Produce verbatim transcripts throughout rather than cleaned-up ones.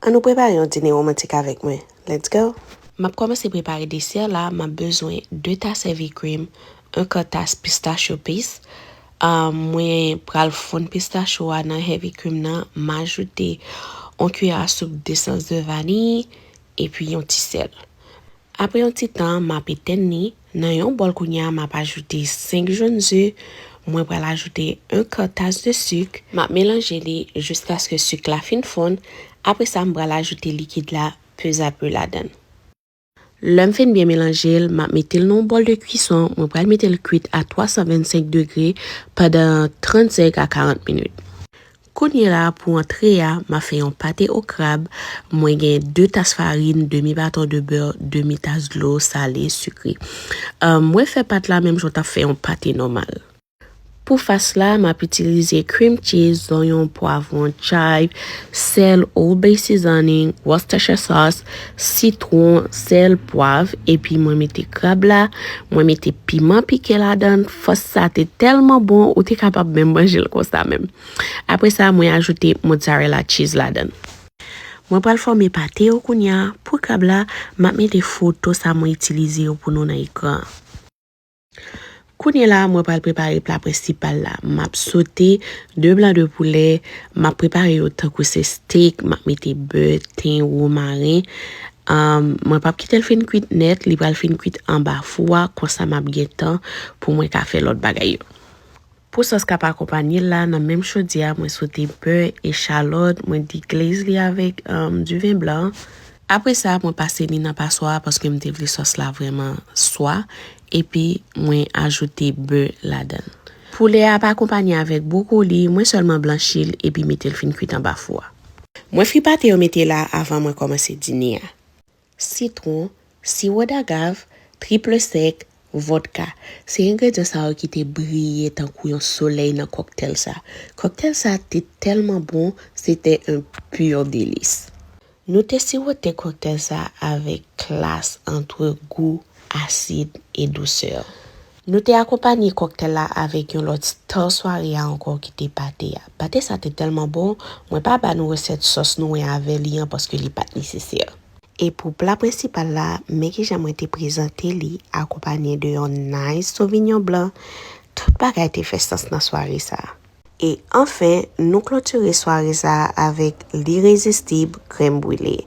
Ann nou prepare yon dine womantik avèk mwen. Let's go! M ap kòmanse prepare desè la. M ap bezwen de tas heavy cream, yon kan tas pistachio paste. Um, mwen pral fonn pistachio a nan heavy cream nan. M ajoute yon kiyè a soup desans de vaniy epi yon ti sèl. Apre yon ti tan, m ap etenn li. Nan yon bòl kounye a, m ap ajoute senk jòn ze. Mwen pral ajoute yon kan tas de sik. M ap melanje li jiskaske sik la fin fonn. Apre sa, m pral ajoute likid la pezapeu ladan l. Lè m fin byen melanje l, m ap mete l nan yon bòl de kwison. Mwen pral mete l kwit a twa san vennsenk degre pandan trannsenk a karant minit. Kounye la, pou antre a, m ap fè yon pate o krab. Mwen gen de tas farin, demi baton de bè, demi tas dlo sale, sikre. Uh, mwen fè pat la menm jan w t ap fè yon pate nòmal. Pou fas la, m ap itilize cream cheese, zonyon, pwavwon, chive, sèl, Old Bay seasoning, Worcestershire sauce, sitwon, sèl, pwav, epi mwen mete krab la, mwen mete piman pike ladan l. Fas sa te tèlman bon, ou te kapab menm manje l konsa menm. Apre sa, mwen ajoute mozzarella cheese ladan l. Mwen pral fòme pate yo kounye a. Pou krab la, m ap mete foto sa mwen itilize yo pou nou nan ekran an. Kounye la, mwen pral prepare pla prensipal la. M ap sote de blan de poulè. M ap prepare yo tankou se steak. M ap mete bè, ten, womaren. Um, mwen p ap kite l fin kwit nèt. Li pral fin kwit anba fou a. Konsa, m ap gen tan pou mwen ka fè lòt bagay yo. Pou sòs k ap akonpanye l la, nan menm chodyè a, mwen sote bè, echalòt, mwen deglaze li avèk, um, diven blan. Apre sa, mwen pase li nan paswa a paske m te vle sòs la vrèman swa. Epi, mwen ajoute bè ladan l. Poulè a ap akonpanye avèk bwokoli, mwen sèlman blanchi l epi mete l fin kwit anba fou a. Mwen fri pate yo mete la avan mwen kòmanse dine a. Sitwon, siwo dagav, triple sec, vodka. Se engredyan sa yo ki te briye tankou yon solèy nan kòktèl sa. Kòktèl sa te tèlman bon, se te un pur délice. Nou te siwote kòktèl sa avèk klas ant gou, asid e dousè. Nou te akonpanye kòktèl la avèk yon lòt star sware a ankò ki te pate a. Pate sa te tèlman bon, mwen pa ba nou resèt sòs nou wè avè li an paske li pa t nesesè. E pou pla prensipal la, men kijan mwen te prezante li, akonpanye de yon nice Sauvignon Blanc. Tout bagay te fè sans nan sware sa a. E anfen, nou klotire sware sa a avèk lirezistib krèm brile.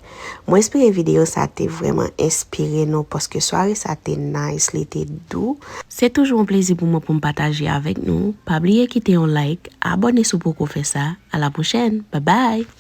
Mwen espere videyo sa a te vrèman enspire nou paske sware sa a te nice, li te dou. Se toujou yon plezi pou mwen pou m pataje avèk nou. Pa bliye kite yon like, abòne si w poko fè sa. A la pwochèn. Bye bye!